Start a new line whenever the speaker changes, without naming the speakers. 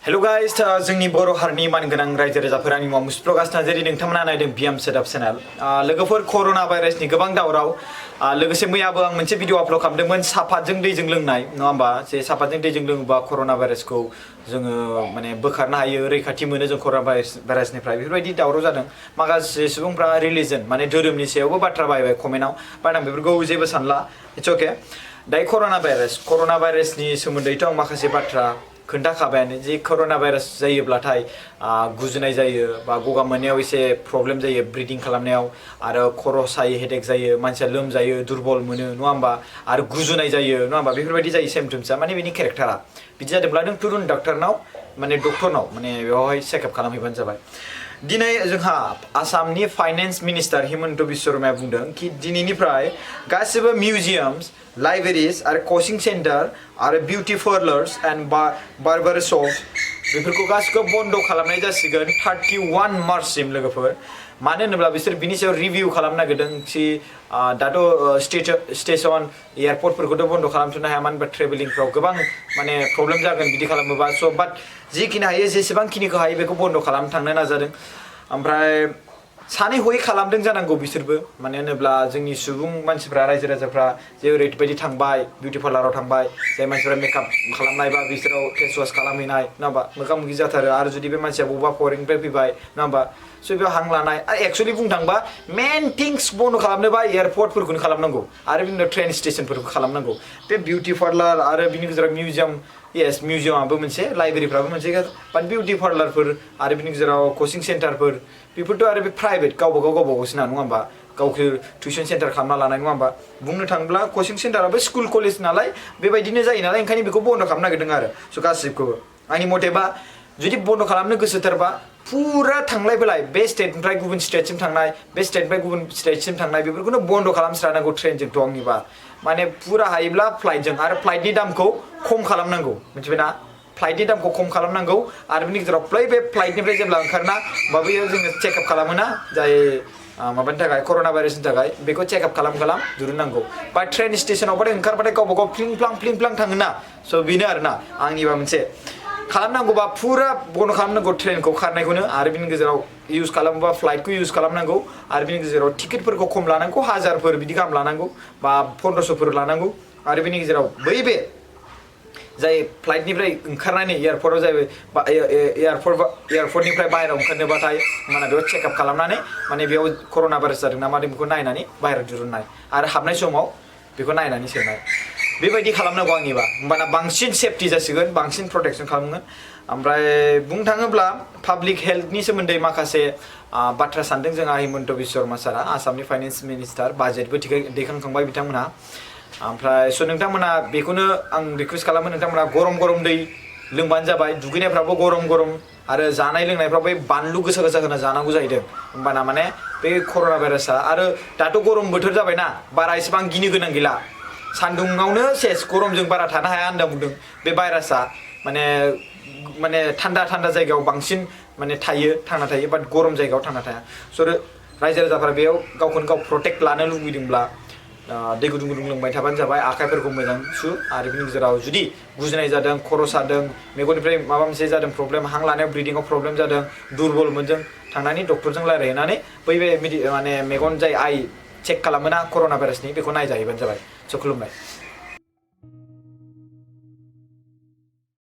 hello guys जोंनि बर' हारिनि मानगोनां रायजो राजाफोर आंनि मुङा मुसुप्रकाश नार्जारी नोंथांमोना नायदों बिएम सेटआप चेनेल लोगोफोर कर'ना भाइरासनि गोबां दावराव लोगोसे मैयाबो आं मोनसे भिडिअ आपल'ड खालामदोंमोन साफातजों दैजों लोंनाय नङा होमबा जे साफातजों दैजों लोङोबा कर'ना भाइरासखौ जोङो माने बोखारनो हायो रैखाथि मोनो जों कर'ना भाइरासनिफ्राय बेफोरबायदि दावराव जादों माखासे सुबुंफ्रा रिलिजन माने धोरोमनि सायावबो बाथ्रा बाहायबाय कमेन्टआव बाट आं बेफोरखौ जेबो सानला इट्स अके दायो कर'ना भाइरासनि सोमोन्दैथ' आं माखासे बाथ्रा खोन्थाखाबायानो जे कर'ना भाइरास जायोब्लाथाय गुजुनाय जायो बा गगा मोननायाव एसे प्रब्लेम जायो ब्रिदिं खालामनायाव आरो खर' सायो हेडेक जायो मानसिया लोमजायो दुरबल मोनो नङा होमबा आरो गुजुनाय जायो नङा होमबा बेफोरबायदि जायो सिम्पटम्सआ माने बेनि केरेक्टारा बिदि जादोंब्ला नों तुरुन डक्टरनाव माने डक्टरनाव माने बेवहाय चेकआप खालामहैबानो जाबाय दिनै जोंहा आसामनि फाइनेन्स मिनिस्टार हिमन्त बिश्व शर्माया बुंदों कि दिनैनिफ्राय गासिबो मिउजियाम्स लाइब्रेरिज आरो कोचिं सेन्टार आरो बिउटि पार्लार्स एन्ड बार्बार शप बेफोरखौ गासिखौबो बन्द खालामनाय जासिगोन 31 मार्चसिम लोगोफोर मानो होनोब्ला बिसोर बिनि सायाव रिभिउ खालामनो नागिरदों कि दाथ' स्टेशन एयारपर्टफोरखौथ' बन्द खालामथ'नो हाया मानो होनबा ट्रेभेलिंफ्राव गोबां माने प्रब्लेम जागोन बिदि खालामोबा स' बाट जिखिनि हायो जेसेबांखिनिखौ हायो बेखौ बन्द खालामनो थांनो नाजादों ओमफ्राय सानै हयै खालामदों जानांगौ बिसोरबो मानो होनोब्ला जोंनि सुबुं मानसिफ्रा रायजो राजाफ्रा जे ओरैबायदि थांबाय बिउटि पार्लाराव थांबाय जाय मानसिफ्रा मेकआप खालामनाय बा बिसोराव फेस वाश खालामहैनाय नङा होमबा मोगा मोगि जाथारो आरो जुदि बे मानसिया बबेबा फरेननिफ्राय फैबाय नङा होमबा स' बेयाव हां लानाय आरो एक्सुवेलि बुंनो थांबा मेन थिंस बन्द खालामनोबा एयारपर्टफोरखौनो खालामनांगौ आरो बिनि उनाव ट्रेन स्टेशनफोरखौ खालामनांगौ बे बिउटि पार्लार आरो बिनि गेजेराव मिउजियाम येस मिउजियामाबो मोनसे लाइब्रेरिफ्राबो मोनसे बाट बिउटि पार्लारफोर आरो बिनि गेजेराव कचिं सेन्टारफोर बेफोरथ' आरो बे प्राइभेट गावबागावसो ना नङा होमबा गावखौ टिउसन सेन्टार खालामना लानाय नङा होमबा बुंनो थाङोब्ला कचिं सेन्टाराबो स्कुल कलेज नालाय बेबायदिनो जायो नालाय ओंखायनो बेखौ बन्द खालामनो नागिरदों आरो स' गासिबखौबो आंनि मथेबा जुदि बन्द खालामनो गोसोथारबा फुरा थांलाय फैलाय बे स्टेटनिफ्राय गुबुन स्टेटसिम थांनाय बे स्टेटनिफ्राय गुबुन स्टेटसिम थांनाय बेफोरखौनो बन्द खालामस्रानांगौ ट्रेनजोंथ' आंनिबा माने फुरा हायोब्ला फ्लाइटजों आरो फ्लाइटनि दामखौ खम खालामनांगौ मिथिबायना फ्लाइटनि दामखौ खम खालामनांगौ आरो बिनि गेजेराव बे फ्लाइटनिफ्राय जेब्ला ओंखारना बा बैयाव जोङो चेकआप खालामोना जाय माबानि थाखाय कर'ना भाइरासनि थाखाय बेखौ चेकआप खालाम दिरुननांगौ बा ट्रेन स्टेशनावबाथाय ओंखारबाथाय गावबा गाव फ्लिं फ्लां थाङोना स' बेनो आरोना आंनिबा मोनसे खालामनांगौबा फुरा बन्द खालामनांगौ ट्रेनखौ खारनायखौनो आरो बिनि गेजेराव इउज खालामोबा फ्लाइटखौ इउज खालामनांगौ आरो बिनि गेजेराव टिकेटफोरखौ खम लानांगौ 1000फोर बिदि गाहाम लानांगौ बा 1500फोर लानांगौ आरो बिनि गेजेराव बे जाय फ्लाइटनिफ्राय ओंखारनानै एयारपर्टआव जाहैबाय बा एयारपर्टनिफ्राय बाहेरायाव ओंखारनोबाथाय माने बेयाव चेकआप खालामनानै माने बेयाव कर'ना भाइरास जादों ना मादों बेखौ नायनानै बाहेरायाव दिरुननाय आरो हाबनाय समाव बेखौ नायनानै सोनाय बेबायदि खालामनांगौ आंनिबा होमबाना बांसिन सेफटि जासिगोन बांसिन प्रटेक्सन खालामगोन ओमफ्राय बुंनो थाङोब्ला पाब्लिक हेल्थनि सोमोन्दै माखासे बाथ्रा सानदों जोंहा हिमन्त बिश्व शर्मा सारा आसामनि फाइनेन्स मिनिस्टार बाजेटबो दैखांखांबाय बिथांमोनहा ओमफ्राय स' नोंथांमोना बेखौनो आं रिकुवेस्ट खालामो नोंथांमोना गरम दै लोंबानो जाबाय दुगैनायफ्राबो गरम आरो जानाय लोंनायफ्राव बै बानलु गोसा होना जानांगौ जाहैदों होमबाना माने बे कर'ना भाइरासआ आरो दाथ' गरम बोथोर जाबायना बारा एसेबां गिनो गोनां गैला सान्दुङावनो सेस गरमजों बारा थानो हाया होनना बुंदों बे भाइरासआ माने थान्दा जायगायाव बांसिन माने थांना थायो बाट गरम जायगायाव थांना थाया स' रायजो राजाफ्रा बेयाव गावखौनो गाव प्रटेक्ट लानो लुबैदोंब्ला दै गुदुं लोंबाय थाबानो जाबाय आखाइफोरखौ मोजां सु आरो बिनि गेजेराव जुदि गुजुनाय जादों खर' सादों मेगननिफ्राय माबा मोनसे जादों प्रब्लेम हां लानायाव ब्रिदिंआव प्रब्लेम जादों दुरबल मोनदों थांनानै डक्टरजों रायज्लायहैनानै बै माने मेगन जाय आइ चेक खालामोना कर'ना भाइरासनि बेखौ नायजाहैबानो जाबाय स' खुलुमबाय